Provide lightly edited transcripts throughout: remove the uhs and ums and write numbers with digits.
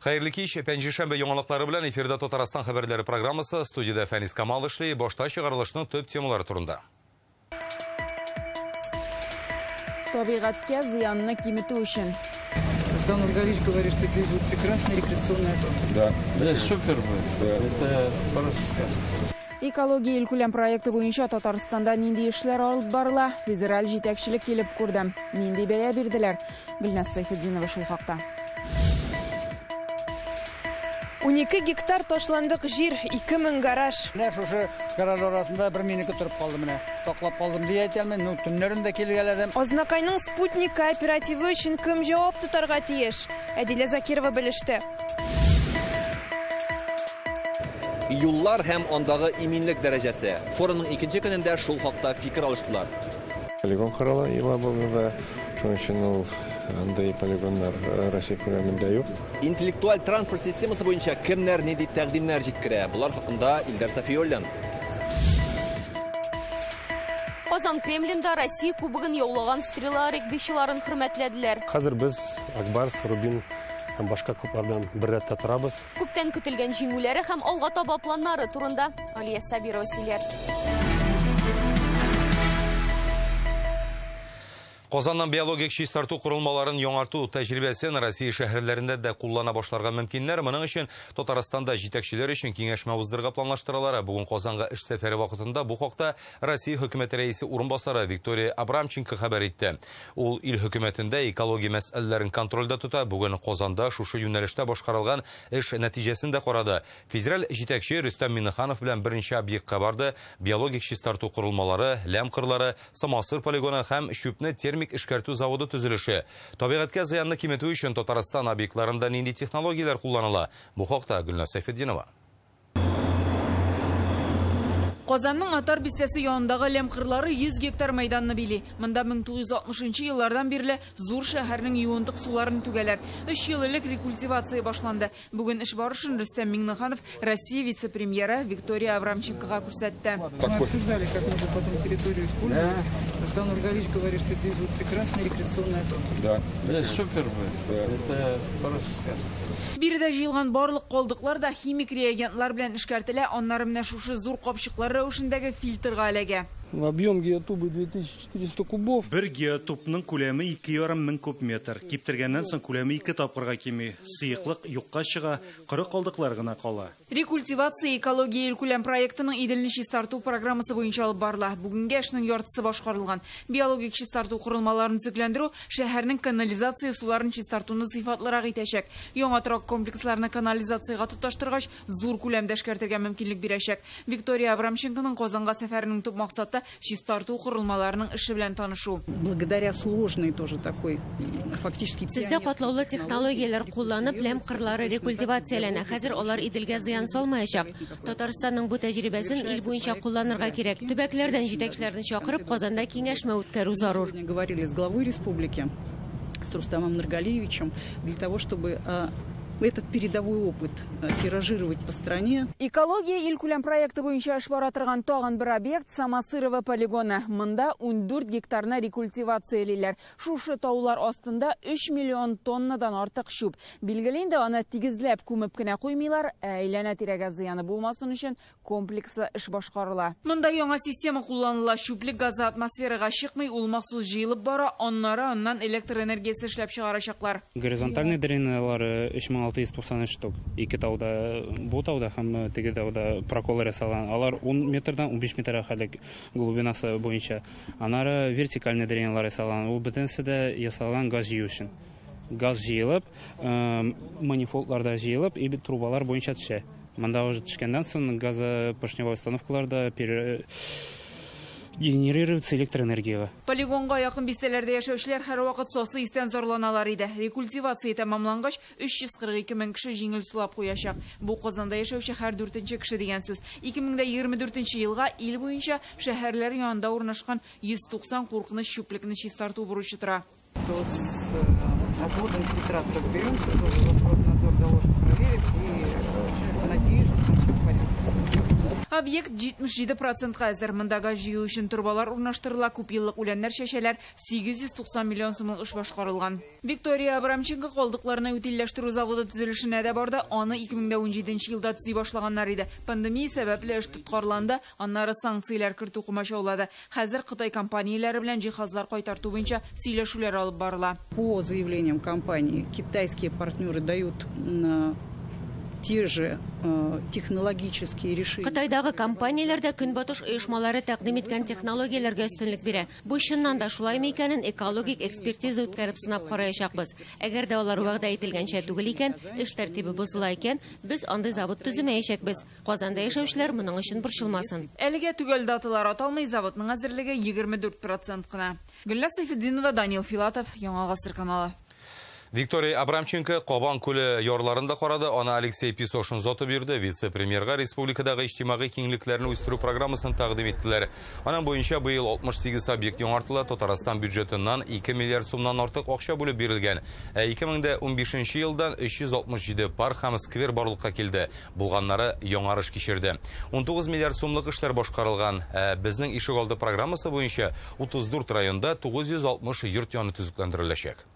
Хәерле кич, пәнҗешәмбе яңалыклары белән эфирда Татарстан хәбәрләре программасы, студиядә Фәнис Камал эшли, башта чыгарылышның төп темалары турында. Табигатькә зыянны киметү өчен. Рустам Нургалиевич говорит, что здесь будет прекрасная рекреационная зона. Да. Да, супер будет. Да. Это просто сказка. Экология илкүләм проекты буенча Татарстанда нинди эшләр алып барыла, федераль җитәкчелек килеп күрде. Нинди бәя бирделәр? Гөлназ Сәйфетдинова шул хакта. 12 гектар ташландык җир, 2000 гараж. Менә шушы гараж арасында бер минеке торып калды менә. Саклап калдым дип әйтәм, ну төннәрен дә килгәләдем. Азнакайның Спутник кооперативы өчен кем җавап тотарга тиеш? Әдилә Закирова белеште. Юллар һәм андагы иминлек дәрәҗәсе. Форумның икенче көнендә шул хакта фикер алыштылар. Полигон карала Елабугада, шуның өчен ул андый полигоннар Россия күләмендә юк. Интеллектуаль транспорт системасы буенча кемнәр нинди тәкъдимнәр җиткерә? Булар хакында Илдар Сафиуллин. Казан Кремлендә Россия кубогын яулаган Стрела регбичыларын хөрмәтләделәр. Хәзер без Акбарс, Рубин һәм башка клублар белән бер рәттә торабыз. Күптән көтелгән җиңүләре һәм алга таба планнары турында Алия Сабирова сөйләр. Казанның биологик чистарту корылмаларын яңарту тәҗрибәсен Россия шәһәрләрендә дә куллана башларга мөмкиннәр. Моның өчен Татарстанда җитәкчеләр өчен киңәшмә уздырырга планлаштыралар. Бүген Казанга эш сәфәре вакытында бу хакта Россия хөкүмәте рәисе урынбасары Виктория Абрамченко хәбәр итте. Ул ил хөкүмәтендә экология мәсьәләләрен контрольдә тота. Бүген Казанда шушы юнәлештә башкарылган эш нәтиҗәсен дә карады. Федераль җитәкче Рөстәм Миңнеханов белән берничә объектка барды. Биологик чистарту корылмалары, ләм кырлары, Самосыр полигоны һәм чүпне термик эшкәртү заводы төзелеше. Табигатькә зыянны киметү өчен Татарстан объектларында нинди технологияләр кулланыла? Бу хакта Гөлназ Сәйфетдинова. Казанның Атар бистәсе янындагы ләм кырлары 100 гектар мәйданны били. Монда 1960 еллардан бирле зур шәһәрнең юынтык суларын түгәләр. 3 ел элек рекультивация башланды. Бүген эш барышын Рөстәм Миңнеханов Россия вице-премьеры Виктория Абрамченкога күрсәтте. Мы обсуждали, как можно потом территорию использовать. Рустам Нургалиевич говорит, что здесь будет прекрасная рекреационная зона. Да. Да, супер будет. Да. Это просто сказка. Биредә җыелган барлык калдыклар да химик реагентлар белән эшкәртелә, аннары менә шушы зур капчыклар рәвешендәге фильтрга эләгә. Объем геотубы 2400 кубов. Бер геотубның күләме 2500 куб метр. Киптергәннән соң күләме 2 тапкырга кими. Сыеклык юкка чыга, коры калдыклар гына кала. Рекультивация экология илкүләм проектының Иделне чистарту программасы буенча алып барыла. Бүгенгә эшнең яртысы башкарылган. Биологик чистарту корылмаларын төзекләндерү шәһәрнең канализация суларын чистартуны сыйфатлырак итәчәк. Яңа торак комплексларны канализациягә тоташтыргач, зур күләмдә эшкәртергә мөмкинлек бирәчәк. Виктория Абрамченконың Казанга сәфәренең төп максаты чистарту корылмаларының эше белән танышу. Благодаря сложной тоже такой фактически Сездә катлаулы технологияләр кулланып, ләм кырлары рекультивацияләнә. Хәзер алар Иделгә зыян салмаячак. Татарстанның бу тәҗрибәсен ил буенча кулланырга кирәк. Төбәкләрдән җитәкчеләрне чакырып, Казанда киңәшмә үткәрү зарур. Говорили с главой республики, с Рустамом Нургалиевичем, для того, чтобы этот передовой опыт тиражировать по стране. Экология илкүләм проекты буенча эш бара торган тагын бер объект Самосырово полигоны. Монда 14 гектарны рекультивациялиләр. Шушы таулар астында 3 миллион тоннадан артык чүп. Билгеле инде, аны тигезләп күмеп кенә куймыйлар, ә әйләнә-тирәгә зыяны булмасын өчен комплекслы эш башкарыла. Монда яңа система кулланыла. Чүплек газы атмосферага чыкмый, ул махсус җыелып бара, аннары аннан электр энергиясе эшләп чыгарачаклар. Горизонтальный дренажлары 3693 штук. Ике тауда, бу тауда һәм теге тауда проколлар ясалган. Алар 10 метрдан 15 метрга хәтле глубинасы буенча. Аннары вертикальный дренажлар ясалган. Ул бөтенесе дә ясалган газ җыю өчен. Газ җыелып, манифолдларда җыелып, и трубалар буенча төшә. Монда уже төшкәннән соң газопоршневой установкаларда генерируется электроэнергия. Полигонга якын бистәләрдә яшәүчеләр һәрвакыт сасы истән зарланалар иде. Рекультивация тәмамлангач, 342 мең кеше җиңел сулап куячак. Бу Казанда яшәүче һәр 4нче кеше дигән сүз. 2024 елга ил буенча шәһәрләр янында урнашкан 190 куркыныч чүплекне чистарту бурычы тора. То с отводом фильтрат разберемся, тоже Роспотребнадзор доложит, проверит, и надеюсь, что там все в порядке. Объект 77%-ка әзер. Монда газ җыю өчен торбалар урнаштырыла, күпьеллык үләннәр чәчәләр, 890 миллион сумлык эш башкарылган. Виктория Абрамченко калдыкларны утильләштерү заводы төзелешенә дә барды. Аны 2017 елда төзи башлаганнар иде. Пандемия сәбәпле эш тоткарланды, аннары санкцияләр кертү комачаулады. Хәзер Кытай компанияләре белән җиһазлар кайтарту буенча сөйләшүләр алып барыла. По заявлениям компании, китайские партнеры дают те же технологические решения. Кытайдагы компанияләр дә Көнбатыш оешмалары тәкъдим иткән технологияләргә өстенлек бирә. Бу чыннан да шулаймы икәнен экологик экспертиза үткәреп сынап караячакбыз. Әгәр дә алар вәгъдә ителгәнчә түгел икән, эш тәртибе бозыла икән, без андый завод төземәячәкбез. Казанда яшәүчеләр моның өчен борчылмасын. Әлегә төгәл даталар аталмый, заводның әзерлеге 24% кына. Гөлназ Сайфетдинова, Данил Филатов, Яңа Гасыр каналы. Виктория Абрамченко Кабан күле ярларын да карады. Аны Алексей Песошин озатып йөрде. Вице-премьерга республикадагы иҗтимагый киңлекләрне үстерү программасын тәкъдим иттеләр. Аның буенча быел 68 объект яңартыла. Татарстан бюджетыннан 2 миллиард сумнан артык акча бүлеп бирелгән. Ә 2015 елдан 367 парк һәм сквер барлыкка килде. Булганнары яңарыш кичерде. 19 миллиард сумлык эшләр башкарылган. Ә безнең ишегалды программасы буенча 34 районда 960 йорт яны төзекләндереләчәк.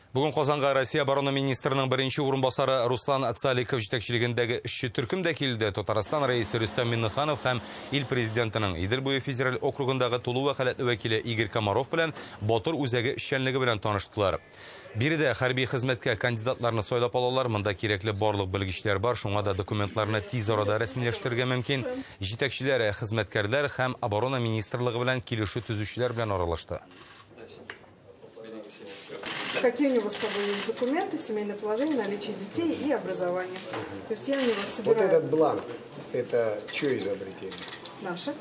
Бүген Казанга Россия оборона министрының беренче урынбасары Руслан Цаликов җитәкчелегендәге эшче төркем дә килде. Татарстан рәисе Рөстәм Миңнеханов һәм ил президентының Идел буе федераль округындагы тулы вәкаләтле вәкиле Игорь Комаров белән Батыр үзәге эшчәнлеге белән таныштылар. Биредә хәрби хезмәткә кандидатларны сайлап алалар. Монда кирәкле барлык белгечләр бар, шуңа да документларны тиз арада рәсмиләштерергә мөмкин. Җитәкчеләр, хезмәткәрләр һәм оборона министрлыгы белән килешү төзүчеләр белән аралашты. Какие у него с собой есть документы, семейное положение, наличие детей и образование. То есть я у него собираю... Вот этот бланк, это чье изобретение? Наше.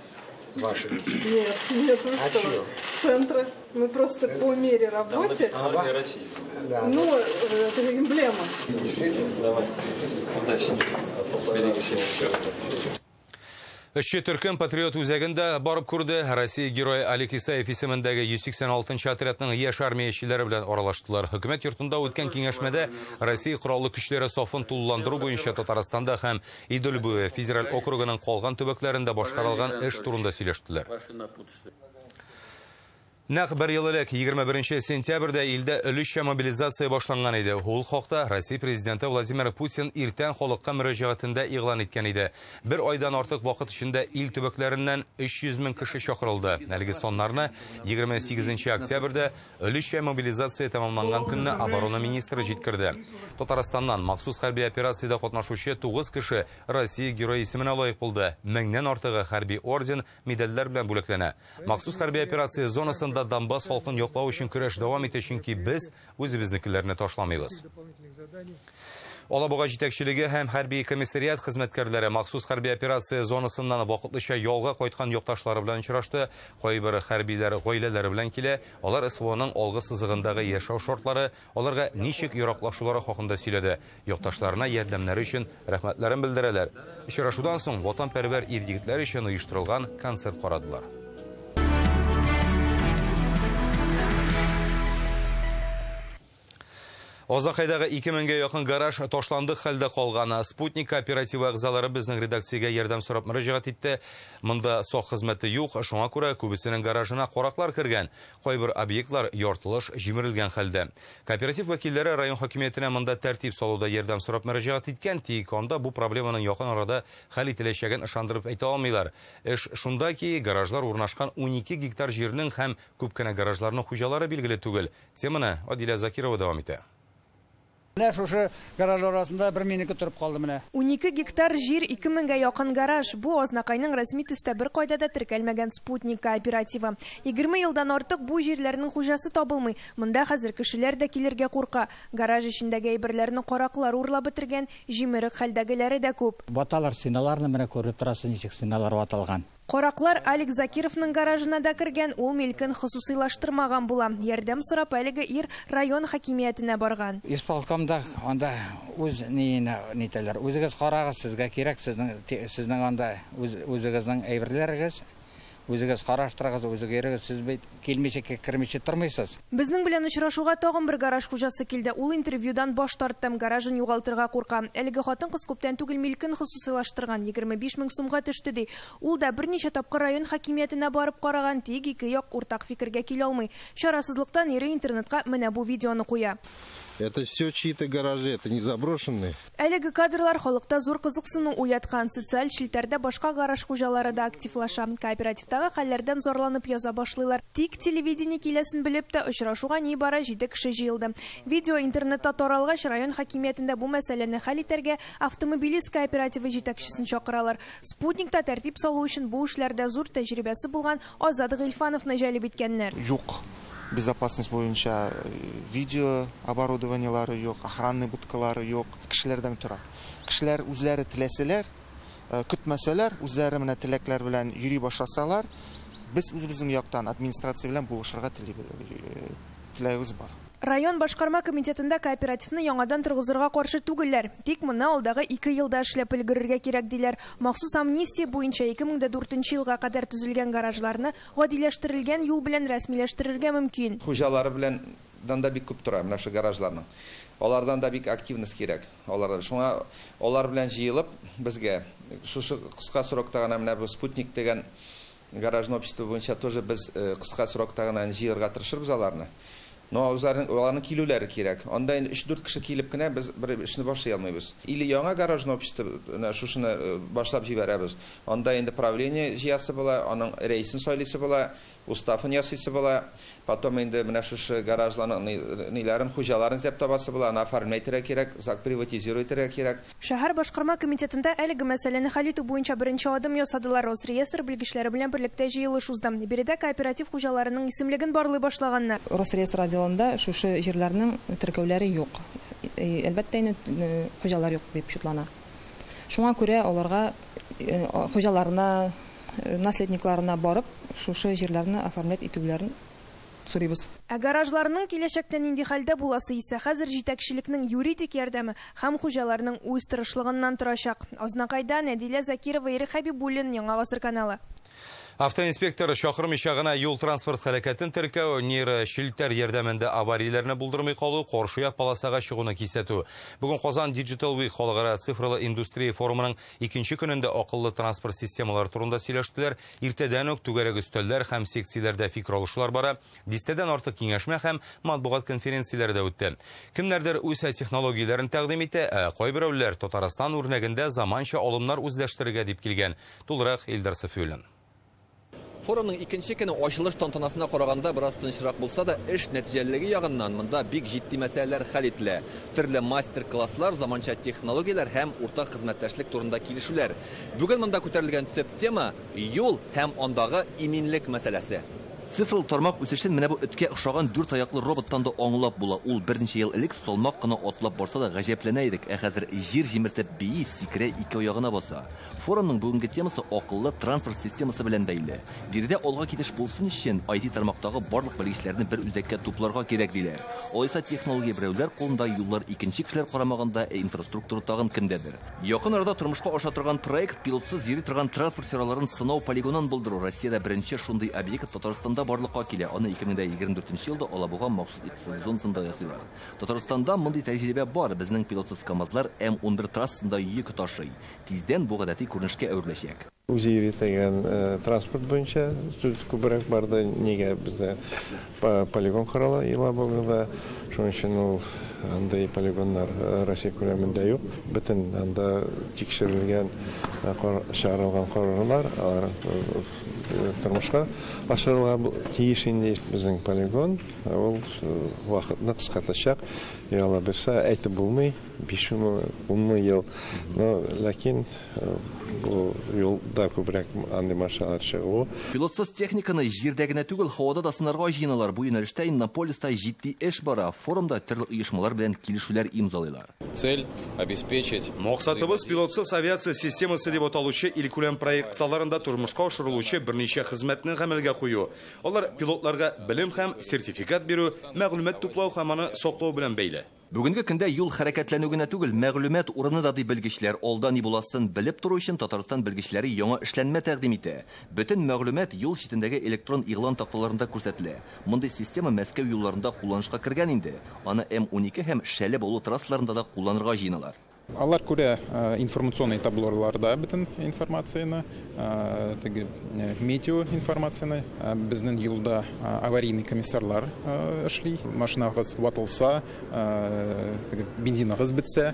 Ваше? Нет, нет, вы а что? Чье? Центра. Мы просто по мере работы... России. Да, ну, это эмблема. Действительно. Давай. Удачи. Береги себя. Эшче төркем Патриот үзәгендә барып күрде. Россия герое Алик Исаев исемендәге 186-нчы отрядның яшь армиячеләре белән аралаштылар. Хөкүмәт йортында үткән киңәшмәдә Россия кораллы көчләре сафын тулыландыру буенча Татарстанда һәм Идел буе федераль округының калган төбәкләрендә башкарылган эш турында сөйләштеләр. Нәкъ бер ел элек 21 сентябрьдә илдә өлешчә мобилизация башланган иде. Ул хакта Россия президенты Владимир Путин иртән халыкка мөрәҗәгатендә игълан иткән иде. Бер айдан артык вакыт эчендә ил төбәкләреннән 300 мең кеше чакырылды. Әлеге саннарны 28 октябрьдә өлешчә мобилизация тәмамланган көнне оборона министры җиткерде. Татарстаннан махсус хәрби операциядә катнашучы 9 кеше Россия герое исеменә лаек булды. Меңнән артыгы хәрби орден, медальләр белән бүләкләнә. Махсус хәрби операция зонасында Донбасс халкын яклау өчен көрәш дәвам итә, чөнки без үзебезнекеләрне ташламыйбыз. Алабуга җитәкчелеге һәм хәрби комиссариат хезмәткәрләре махсус хәрби операция зонасыннан вакытлыча ялга кайткан якташлары белән очрашты. Кайбер хәрбиләр гаиләләре белән килә. Алар СВОның алгы сызыгындагы яшәү шартлары, аларга ничек яраклашулары хакында сөйләде. Якташларына ярдәмнәре өчен рәхмәтләрен белдерәләр. Очрашудан соң ватанпәрвәр ир-егетләр өчен оештырылган концерт карадылар. Азнакайдагы 2000-гә якын гараж ташландык хәлдә калган. Спутник кооперативы әгъзалары безнең редакциягә ярдәм сорап мөрәҗәгать итте. Монда сак хезмәте юк, шуңа күрә күбесенең гаражына караклар кергән. Кайбер объектлар яртылыш җимерелгән хәлдә. Кооператив вәкилләре район хакимиятенә монда тәртип салуда ярдәм сорап мөрәҗәгать иткән, тик анда бу проблеманың якын арада хәл ителәчәген ышандырып әйтә алмыйлар. Эш шунда ки, гаражлар урнашкан 12 гектар җирнең һәм күп кенә гаражларның хуҗалары билгеле түгел. Теманы Адилә Закирова дәвам итә. Менә шушы гараж арасында бер минеке торып калды менә. 12 гектар җир, 2000-гә якын гараж. Бу Азнакайның рәсми төстә бер кайда да теркәлмәгән Спутник кооперативы. 20 елдан артык бу җирләрнең хуҗасы табылмый. Монда хәзер кешеләр дә килергә курка. Гараж эчендәге әйберләрне караклар урлап бетергән, җимерек хәлдәгеләре дә күп. Ваталар стеналарны менә күреп торасыз, ничек стеналар ватылган. Караклар Алик Закировның гаражына да кергән, ул милкен хосусыйлаштырмаган була. Ярдәм сорап әлеге ир район хакимиятенә барган. Исполкомда анда үз ниенә нитәләр. Үзегез карагыз, сезгә кирәк, сезнең анда үзегезнең әйберләрегез. Үзегез караштырыгыз, үзегез йөрегез, сез бит килмичә, кермичә тормыйсыз. Безнең белән очрашуга тагын бер гараж хуҗасы килде. Ул интервьюдан баш тартты, гаражын югалтырга курка. Әлеге хатын-кыз күптән түгел милкен хосусыйлаштырган, 25 мең сумга төште ди. Ул да берничә тапкыр район хакимиятенә барып караган, тик ике як уртак фикергә килә алмый. Чарасызлыктан ире интернетка менә бу видеоны куя. Это все чьи-то гаражи, это не заброшенные. Әлеге кадрлар халыкта зур кызыксыну уяткан. Социаль челтәрдә башка гараж хуҗалары да активлаша. Кооперативтагы хәлләрдән зарланып яза башлыйлар. Тик телевидение киләсен белеп тә очрашуга нибары 7 кеше җыелды. Видео интернетта таралгач, район хакимиятендә бу мәсьәләне хәл итәргә Автомобилист кооперативы җитәкчесен чакыралар. Спутникта тәртип салу өчен бу эшләрдә зур тәҗрибәсе булган Азат Гыйльфановны җәлеп иткәннәр. Юк. Безопасность буенча видео оборудованиелары юк, охранный будкалары юк, кешеләрдән тора. Кешеләр үзләре теләсәләр, көтмәсәләр, үзләре менә теләкләр белән йөри башласалар, без үзебезнең яктан администрация белән булышырга теләгебез бар. Район башкарма комитетында кооперативны яңадан торгызырга каршы түгелләр. Тик моны алдагы 2 елда эшләп өлгерергә кирәк диләр. Махсус амнистия буенча 2004 елга кадәр төзелгән гаражларны гадиләштерелгән юл белән рәсмиләштерергә мөмкин. Хуҗалары белән да бик күп тора менә шу гаражларның. Алардан да бик активность кирәк. Алардан шуңа алар белән җыелып безгә шушы кыска срокта гына менә бу Спутник дигән гаражный общество буенча тоже без кыска срокта гына җыярга тырышырбыз аларны. Но аларның килүләре кирәк. Анда инде 3-4 кеше килеп кенә без бер эшне башлый алмыйбыз. Или яңа гаражный общество шушыны башлап җибәрәбез. Анда инде правление җыясы була, аның рәисен сайлыйсы була, уставын ясыйсы була. Потом инде менә шушы гаражларның ниләрен, хуҗаларын эзләп табасы була, аны оформлять итәргә кирәк, зак приватизировать итәргә кирәк. Шәһәр башкарма комитетында әлеге мәсьәләне хәл итү буенча беренче адым ясадылар. Росреестр белгечләре белән берлектә җыелыш узды. Биредә кооператив хуҗаларының исемлеген барлый башлаганнар. Росреестр отделында шушы җирләрнең теркәүләре юк. Әлбәттә, инде хуҗалар юк дип шутлана. Шуңа күрә аларга хуҗаларына, наследникларына барып, шушы җирләрне оформлять итүләрен сорыйбыз. Ә гаражларның киләчәктә нинди хәлдә буласы исә хәзер җитәкчелекнең юридик ярдәме һәм хуҗаларның үз тырышлыгыннан торачак. Азнакайдан Әдилә Закирова, Ирек Хәбибуллин, Яңа Гасыр каналы. Автоинспектор чакырмыйча гына юл-транспорт хәрәкәтен теркәү, нейрочелтәр ярдәмендә аварияләрне булдырмый калу, каршы як полосага чыгуны кисәтү. Бүген Казан Digital Week халыкара цифрлы индустрия форумының икенче көнендә акыллы транспорт системалары турында сөйләштеләр. Иртәдән үк түгәрәк өстәлләр һәм секцияләрдә фикер алышулар бара. Дистәдән артык киңәшмә һәм матбугат конференцияләре дә үтте. Кемнәрдер үз технологияләрен тәкъдим итә, ә кайберәүләр Татарстан үрнәгендә заманча алымнар үзләштерергә дип килгән. Тулырак Илдар Сафиуллин. Форумның икенче көне ачылыш тантанасына караганда бераз тынычрак булса да, эш нәтиҗәлелеге ягыннан монда бик җитди мәсьәләләр хәл ителә. Төрле мастер-класслар, заманча технологияләр һәм уртак хезмәттәшлек турында килешүләр. Бүген монда күтәрелгән төп тема юл һәм андагы иминлек мәсьәләсе. Цифрлы тармак үсешен менә бу эткә охшаган дүрт аяклы роботтан да аңлап була. Ул берничә ел элек салмак кына атлап барса да гаҗәпләнә идек. Ә хәзер җир җимертеп бии, сикерә, ике аягына баса. Форумның бүгенге темасы акыллы транспорт системасы белән бәйле. Биредә алга китеш булсын өчен IT тармактагы барлык белгечләрне бер үзәккә тупларга кирәк диләр. Алайса технология берәүләр кулында, юллар икенче кешеләр карамагында, ә инфраструктура тагын кемдәдер. Якын арада тормышка аша торган проект пилотсыз йөри торган транспорт чараларын сынау полигонын булдыру. Россиядә беренче шундый объект Татарстанда барлыкка килә. Аны 2024 елда Алабуга махсус икътисади зонасында ясыйлар. Татарстанда мондый тәҗрибә бар. Безнең пилотсыз КАМАЗлар М11 трассасында йөк ташый. Тиздән бу гадәти күренешкә әвереләчәк. Үзе йөри торган транспорт буенча сүз күбрәк барды. Нигә бездә полигон карала Елабугада. Шуның өчен ул андый полигоннар Россия күләмендә юк. Бөтен анда тикшерелгән, чыгарылган карарлар, алар тормышка ашырылга тиеш инде. Безнең полигон ул вакытны кыскартачак. Яла берсә әйтеп булмый, 5-10 ел. Но ләкин бу юлда күбрәк андый машиналар чыгу. Пилотсыз техниканы җирдә генә түгел, һавада да сынарга җыеналар. Бу юнәлештә Иннополиста җитди эш бара. Форумда төрле оешмалар белән килешүләр имзалыйлар. Цель обеспечить. Максатыбыз пилотсыз авиация системасы дип аталучы илкүләм проект кысаларында тормышка ашырылучы берничә хезмәтне гамәлгә кую. Алар пилотларга белем һәм сертификат бирү, мәгълүмат туплау һәм аны саклау белән бәйле. Бүгенге көндә юл хәрәкәтләнү генә түгел, мәгълүмат урыны да ди белгечләр. Алда ни буласын белеп тору өчен Татарстан белгечләре яңа эшләнмә тәкъдим итә. Бөтен мәгълүмат юл читендәге электрон игълан такталарында күрсәтелә. Мондый система Мәскәү юлларында кулланышка кергән инде. Аны М12 һәм Шәле-Баулы трассаларында да кулланырга җыеналар. Алар күрә информационный таблоларда бөтен информацияне, теге метео информацияне. Безнең юлда аварийный комиссарлар эшли. Машинагыз ватылса, теге бензиныгыз бетсә,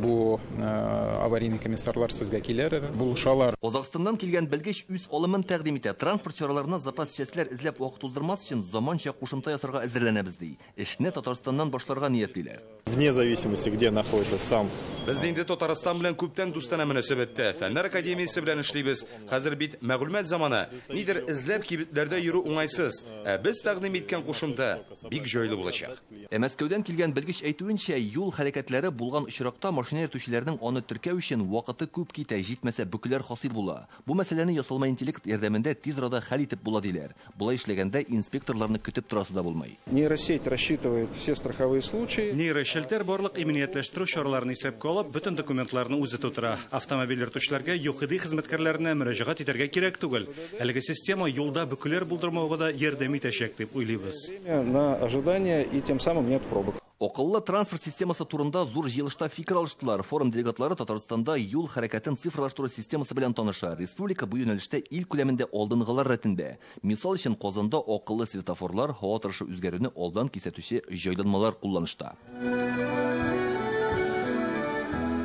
бу аварийный комиссарлар сезгә килер, булышалар. Казахстаннан килгән белгеч үз алымын тәкъдим итә. Транспорт чараларына запас частьләр эзләп вакыт уздырмас өчен заманча кушымта ясарга әзерләнәбез ди. Эшне Татарстаннан башларга ниятлиләр. Вне зависимости, где находится сам. Без инде Татарстан белән күптән дустанә мөнәсәбәттә, Фәннәр академиясе белән эшлибез. Хәзер бит мәгълүмат заманы. Нидер эзләп кибетләрдә йөрү уңайсыз. Ә без тәкъдим иткән кушымта бик җайлы булачак. Ә Мәскәүдән килгән белгеч әйтүенчә, юл хәрәкәтләре булган очракта машина йөртүчеләрнең аны теркәү өчен вакыты күп китә, җитмәсә бөкеләр хасил була. Бу мәсьәләне ясалма интеллект ярдәмендә тиз арада хәл итеп була диләр. Болай эшләгәндә инспекторларны көтеп торасы да булмый. Нейросеть рассчитывает все страховые случаи. Нейрочелтәр барлык иминиятләштерү чараларын исәпкә алып, бөтен документларны үзе тутыра. Автомобиль йөртүчеләргә ЮХИДИ хезмәткәрләренә мөрәҗәгать итәргә кирәк түгел. Әлеге система юлда бөкеләр булдырмауга да ярдәм итәчәк дип уйлыйбыз. На ожидание и тем самым нет пробок. Акыллы транспорт системасы турында зур җыелышта фикер алыштылар. Форум делегатлары Татарстанда юл хәрәкәтен цифрлаштыру системасы белән таныша. Республика бу юнәлештә ил күләмендә алдынгылар рәтендә. Мисал өчен, Казанда акыллы светофорлар, һава торышы үзгәрүне алдан кисәтүче җайланмалар кулланышта.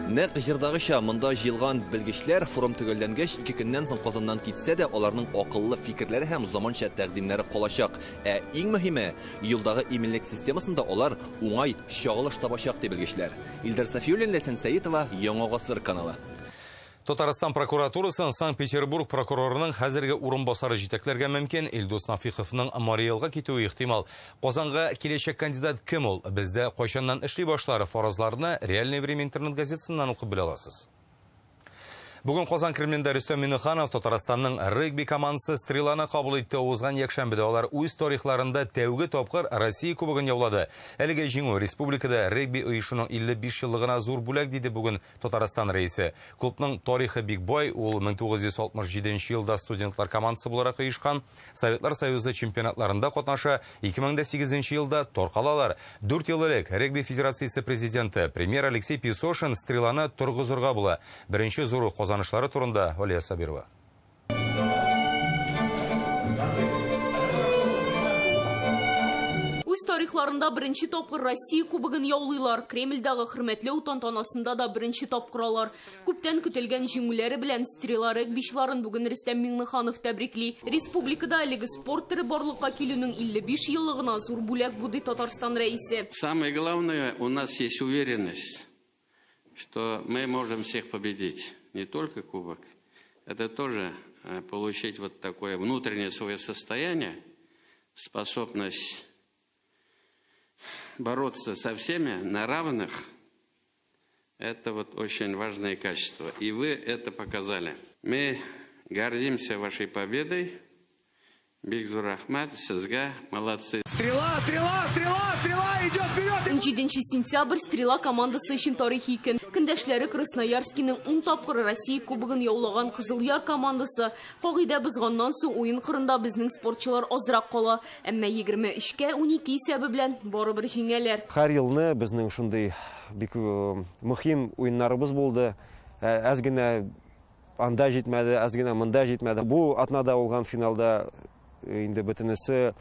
Нәкъ җырдагыча монда җыелган белгечләр форум төгәлләнгәч 2 көннән соң Казаннан китсә дә, аларның акыллы фикерләре һәм заманча тәкъдимнәре калачак. Ә иң мөһиме, юлдагы иминлек системасында алар уңай чагылыш табачак ди белгечләр. Илдар Сафиуллин, Ләйсән Сәетова, Яңа Гасыр каналы. Татарстан прокуратурасын Санкт-Петербург прокурорының хәзерге урынбасары җитәкләргә мөмкин. Илдус Нафиковның Мариэлга китүе ихтимал. Казанга киләчәк кандидат кем ул? Бездә кайчаннан эшли башлар? Фаразларны Реальное время интернет газетасыннан укып белә аласыз. Бүген Казан Кремлендә Рөстәм Миңнеханов Татарстанның регби командасы Стреланы кабул итте. Узган якшәмбедә алар үз тарихларында тәүге тапкыр Россия кубогын яулады. Әлеге җиңү республикада регби оешуның 55 еллыгына зур бүләк, диде бүген Татарстан рәисе. Клубның тарихы бик бай. Ул 1967 елда студентлар командасы буларак оешкан. Советлар Союзы чемпионатларында катнаша. 2008 елда торкалалар. 4 ел элек регби федерациясе президенты премьер Алексей Песошин Стреланы торгызырга була. Беренче зур казанышлары турында Алия Сабирова. Үз тарихларында беренче тапкыр Россия кубогын яулыйлар. Кремльдәге хөрмәтләү тантанасында да беренче тапкыр алар. Күптән көтелгән җиңүләре белән Стрела регбичыларын бүген Рөстәм Миңнеханов тәбрикли. Республикада әлеге спорт төре барлыкка килүнең 55 еллыгына зур бүләк бу, ди Татарстан рәисе. Самое главное, у нас есть уверенность, что мы можем всех победить. Не только кубок, это тоже получить вот такое внутреннее свое состояние, способность бороться со всеми на равных, это вот очень важное качество. И вы это показали. Мы гордимся вашей победой. Бик зур рәхмәт, сезгә, молодцы. Стрела, стрела, стрела, стрела идет вперед! 17 сентябрь Стрела командасы өчен тарихи көн. Көндәшләре Красноярскийның 10 тапкыр Россия кубогын яулаган Кызылъяр командасы. Кагыйдә бозганнан соң уен кырында безнең спортчылар азрак кала. Әмма 23-12 исәбе белән барыбер җиңәләр. Һәр елны безнең шундый бик мөһим уеннарыбыз булды. Әз генә анда җитмәде, әз генә монда җитмәде. Бу атнада булган финалда инде бөтенесе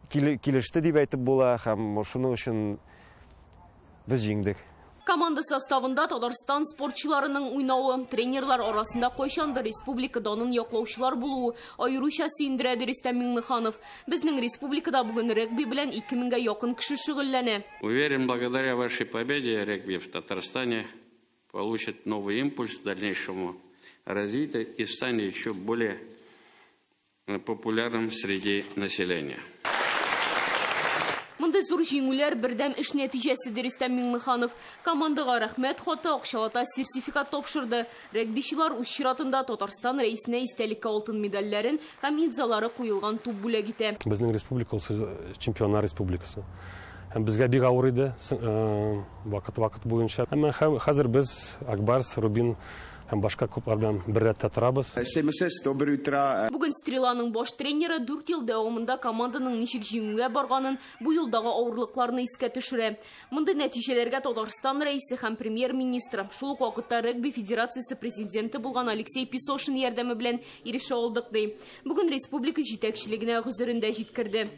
килеште дип әйтеп була, һәм шуның өчен без җиңдек. Команда составында Татарстан спортчыларының уйнавы, тренерлар арасында кайчандыр республика данын яклаучылар булуы аеруча сөендерә, ди Рөстәм Миңнеханов. Безнең республикада бүген регби белән 2000гә якын кеше шөгыльләнә. Уверен, благодаря вашей победе регби в Татарстане получит новый импульс к дальнейшему развитию и станет еще более популярным среди населения. Мондый зур җиңүләр бердәм эш нәтиҗәсе, ди Рөстәм Миңнеханов. Командага рәхмәт хаты, акчалата сертификат тапшырды. Регбичылар үз чиратында Татарстан рәисенә истәлеккә алтын медальләрен һәм имзалары куелган туп бүләк итә. Безнең республика ул чемпионнар республикасы. Һәм безгә бик авыр иде вакыт-вакыт буенча. Әмма хәзер без Ак Барс, Рубин һәм башка клублар белән бер рәттә торабыз. Доброе утро. Бүген Стреланың баш тренеры 4 ел дәвамында команданың ничек җиңүгә барганын, бу юлдагы авырлыкларны искә төшерә. Мондый нәтиҗәләргә Татарстан рәисе һәм премьер-министры, шул ук вакытта регби федерациясе президенты булган Алексей Песошин ярдәме белән ирешә алдык, ди. Бүген республика җитәкчелегенә гозерен дә җиткерде.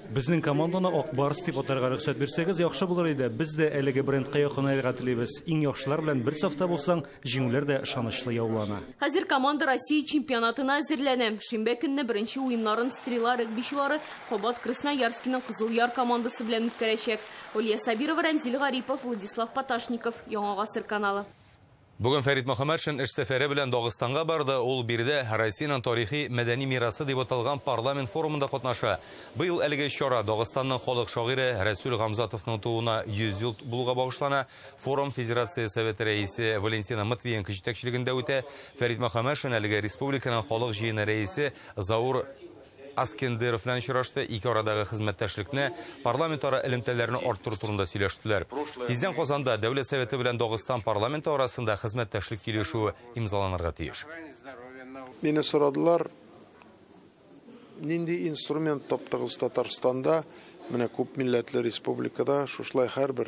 Безнең команданы Ак Барс дип атарга рөхсәт бирсәгез, яхшы булыр иде. Без дә әлеге брендка якынаерга телибез. Иң яхшылар белән бер сафта булсаң, җиңүләр дә ышанычлы яулана. Хәзер команда Россия чемпионатына әзерләнә. Шимбә көнне беренче уеннарын Стрела регбичылары кабат Красноярскиның Кызыл Яр командасы белән үткәрәчәк. Олья Сабирова, Рәмзил Гарипов, Владислав Поташников, Яңа Гасыр каналы. Бүген Фәрит Мөхәммәтшин эш сәфәре белән Дагыстанга барды. Ул биредә Россиянең тарихи мәдәни мирасы дип аталган парламент форумында катнаша. Быел әлеге чара Дагыстанның халык шагыйре Рәсүл Гамзатовның тууына 100 ел булуга багышлана. Форум Федерация Советы рәисе Валентина Матвиенко җитәкчелегендә үтә. Фәрит Мөхәммәтшин әлеге республиканың халык җыены рәисе Заур Аскендеров белән очрашты. Ике арадагы хезмәттәшлекне, парламентара элемтәләрне арттыру турында сөйләштеләр. Тиздән Казанда Дәүләт Советы белән Дагыстан парламенты арасында хезмәттәшлек килешүе имзаланырга тиеш. Мине сорадылар, нинди инструмент таптыгыз Татарстанда, менә күп милләтле республикада шушылай һәрбер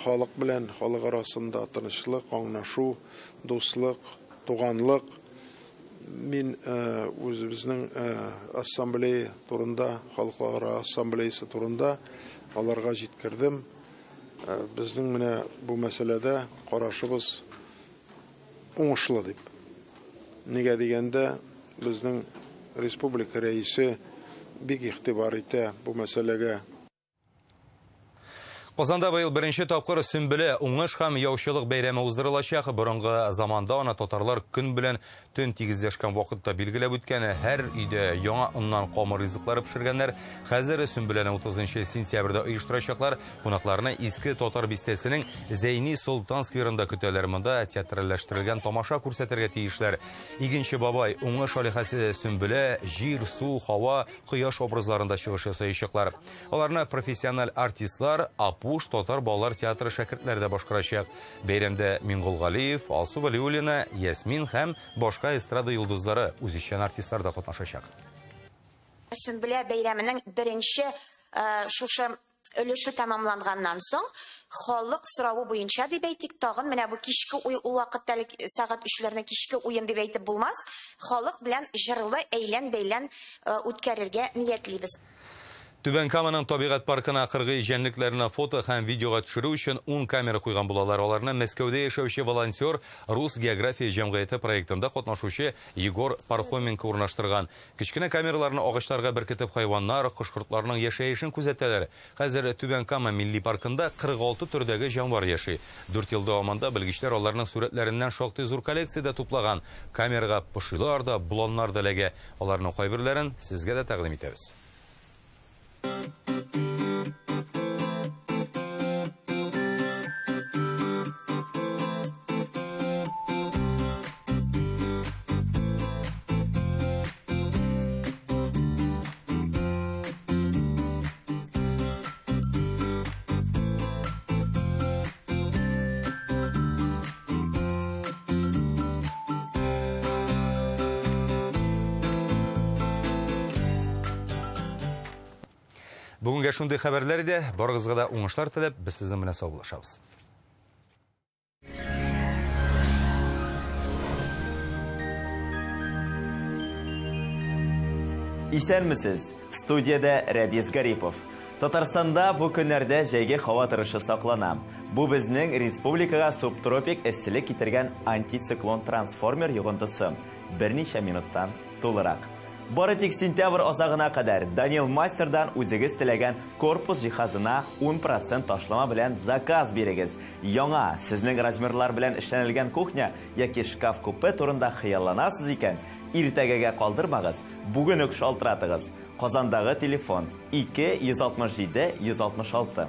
халык белән халык арасында тынычлык, аңлашу, дуслык, туганлык. Мин үзебезнең ассамблея турында, халыклар ассамблеясы турында аларга җиткердем. Безнең менә бу мәсьәләдә карашыбыз уңышлы дип. Нигә дигәндә, безнең республика рәисе бик игътибар итә бу мәсьәләгә. Казанда быел беренче тапкыр Сөмбелә уңыш һәм яучылык бәйрәме уздырылачак. Борынгы заманда аны татарлар көн белән төн тигезләшкән вакытта билгеләп үткән. Һәр өйдә яңа оннан камыр ризыклары пешергәннәр. Хәзер Сөмбеләне 30 сентябрьдә оештырачаклар. Кунакларны Иске Татар бистәсенең Зәйни Солтан скверында көтәләр. Монда театральләштерелгән тамаша күрсәтергә тиешләр. Игенче бабай, уңыш алиһәсе Сөмбелә, җир, су, һава, кояш образларында чыгыш ясаячаклар. Аларны профессиональ артистлар, Апуш татар балалар театры шәкертләре дә башкарачак. Бәйрәмдә Миңгол Галиев, Алсу Вәлиуллина, Ясмин һәм башка эстрада йолдызлары, үзешчән артистлар да катнашачак. Сөмбелә бәйрәменең беренче шушы өлеше тәмамланганнан соң, халык соравы буенча дип әйтик, тагын менә бу кичке уен, ул вакытта әле сәгать 3-ләрне кичке уен дип әйтеп булмас, халык белән җырлы әйлән-бәйлән үткәрергә ниятлибез. Түбән Каманың табигать паркына кыргый җәнлекләренә фото һәм видеога төшерү өчен 10 камера куйган булалар. Аларны Мәскәүдә яшәүче волонтер Рус география җәмгыяте проектында катнашучы Егор Пархоменко урнаштырган. Кечкенә камераларны агачларга беркетеп хайваннар, кош-кортларның яшәешен күзәтәләр. Хәзер Түбән Кама милли паркында 46 төрдәге җанвар яши. 4 ел дәвамында белгечләр аларның сурәтләреннән шактый зур коллекция дә туплаган. Камерага пошилар да, боланнар да эләгә. Аларның кайберләрен сезгә дә тәкъдим итәбез. Бүгенгә шундый хәбәрләр иде. Барыгызга да уңышлар теләп, без сезнең белән саубуллашабыз. Исәнмесез. Студиядә Рәдис Гарипов. Татарстанда бу көннәрдә җәйге һава торышы саклана. Бу безнең республикага субтропик эсселек китергән антициклон трансформер йогынтысы. Берничә минуттан тулырак. Бары тик сентябрь азагына кадәр Данил Мастердан үзегез теләгән корпус җиһазына 10% ташлама белән заказ бирегез. Яңа, сезнең размерлар белән эшләнелгән кухня яки шкаф-купе турында хыялланасыз икән, иртәгәгә калдырмагыз, бүген үк шалтыратыгыз. Казандагы телефон 2 167 166.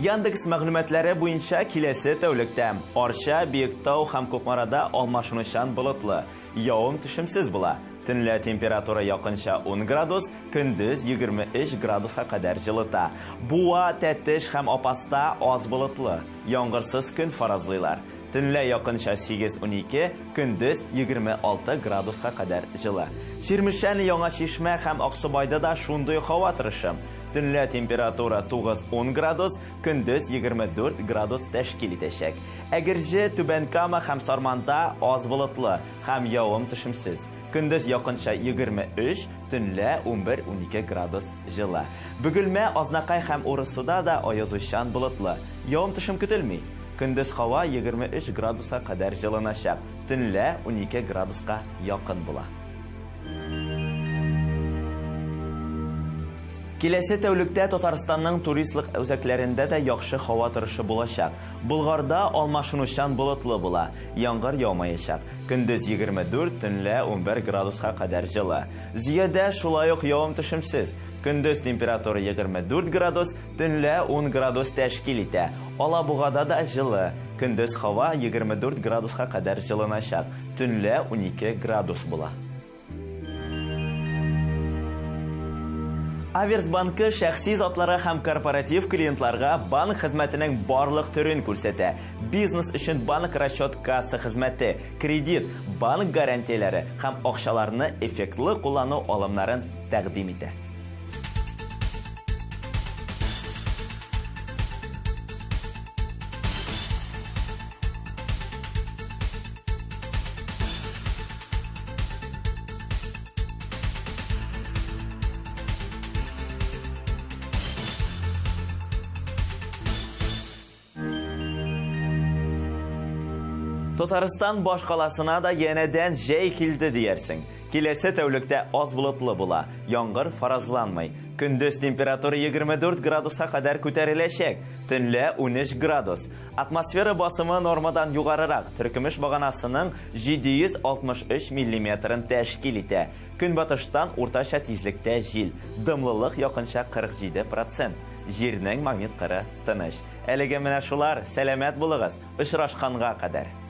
Яндекс мәгълүматлары буенча киләсе тәүлектә Арча, Биектау һәм Кукмарада алмашынучан болытлы, явым төшемсез була. Төнлә температура якынча 10 градус, көндез 23 градуска кадәр җылыта. Буа, Тәтеш һәм Апаста аз болытлы, яңгырсыз көн фаразлыйлар. Төнлә якынча 8-12, көндез 26 градуска кадәр җылы. Чирмешән, Яңа Чишмә һәм Аксубайда да шундый һава торышы. Төнлә температура 9-10 градус, көндез 24 градус тәшкил итәчәк. Әгерҗе, Түбән Кама һәм Сарманда аз болытлы һәм явым-төшемсез. Көндез якынча 23, төнлә 11-12 градус җылы. Бөгелмә, Азнакай һәм Урыссуда да аязучан болытлы. Явым-төшем көтелми. Көндез һава 23 градуска кадәр җылыначак. Төнлә 12 градуска якын була. Киләсе тәүлектә Татарстанның туристлык үзәкләрендә дә яхшы һава торышы булачак. Болгарда алмашынучан болытлы була. Яңгыр яумаячак. Көндез 24, төнлә 11 градуска кадәр җылы. Зөядә шулай ук явым-төшемсез. Көндез температура 24 градус, төнлә 10 градус тәшкил итә. Алабугада да җылы. Көндез һава 24 градуска кадәр җылыначак. Төнлә 12 градус була. Аверс банкы шәхси затларга һәм корпоратив клиентларга банк хезмәтенең барлык төрен күрсәтә. Бизнес өчен банк расчет касса хезмәте, кредит, банк гарантияләре һәм акчаларны эффектлы куллану алымнарын тәкъдим итә. Татарстан башкаласына да янәдән җәй килде диярсең. Киләсе тәүлектә аз болытлы була. Яңгыр фаразланмый. Көндез температура 24 градуска кадәр күтәреләчәк. Төнлә 13 градус. Атмосфера басымы нормадан югарырак. Теркемеш баганасының 763 миллиметрын тәшкил итә. Көнбатыштан уртача тизлектә җил. Дымлылык якынча 47%. Җирнең магнит кыры тыныч. Әлегә менә шулар. Сәламәт булыгыз. Очрашканга кадәр.